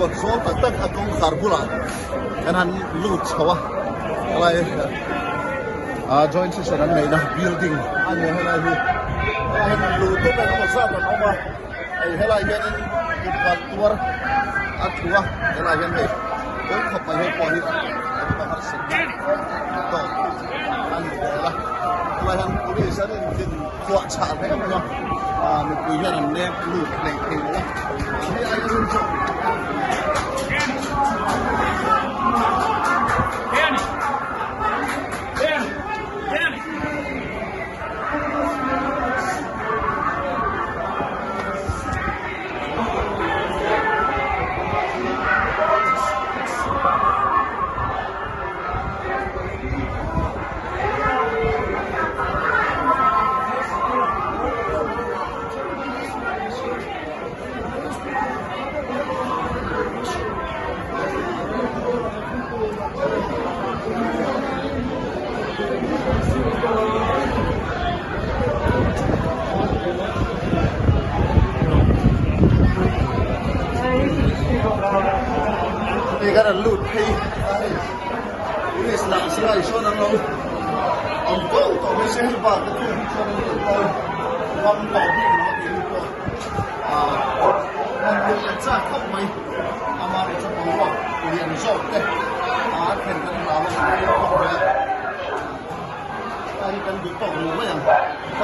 kawt zawl tak tak a kawngkhar bulah kan han lut chho a helai ah joint session an neihna building a ni a helai hi helai hian luh tum engemaw zat an awm a hei helai hianin kut ban tuar a thu a helai hian hei kawngkhawp mai ho pawh hi engemaw harsatna tawk a ni vel a helai hian police an intin Chhuah chhah hle mai a, mipui hian an leng lut hlei thei lo a, hei aia rum chu Kan an lut phei a hei. Police lah silai sawn an lo awm fo tawh mai se hei bak te thung hi chuan an rawn kawi ngam tawh bik lo a tih hi pawh ah rawn luh leh chak khawp mai amaherawh chu boruak lian zawk te ah a thlen kan hlau a kan tawk mai a hei kan duh tawk lo mai ang.